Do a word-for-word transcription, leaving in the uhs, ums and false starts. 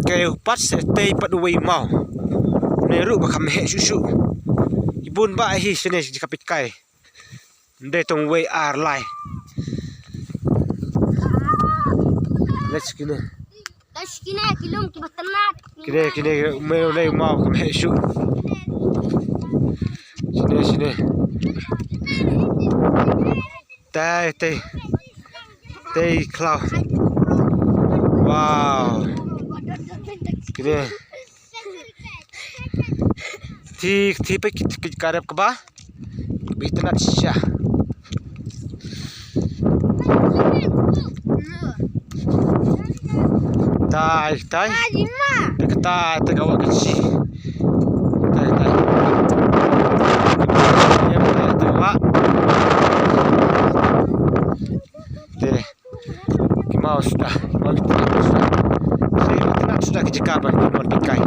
Ka u pat se tei pat uwei u maw. Ne ruh ba kham heh shuh shuh. Ki bun ba hi shane shi ka peit kai. Ndei tong wei ar lai. Let's kine. Let's kine ki lum ki ba tnat. Kine kine me u nei u maw kham heh shuh. Shine shine. Tei tei. Tei khlaw. Wow. Kine. Thi thi pe ki ki karep kaba. Bi tnat sha. Tai tai. Te ka tai te ka wa ka chi. Tai tai. Yep, tai tai wa. Te. Ki maw sda, maw sda. Te tnat sda ki jaka ba ki mon ki kai.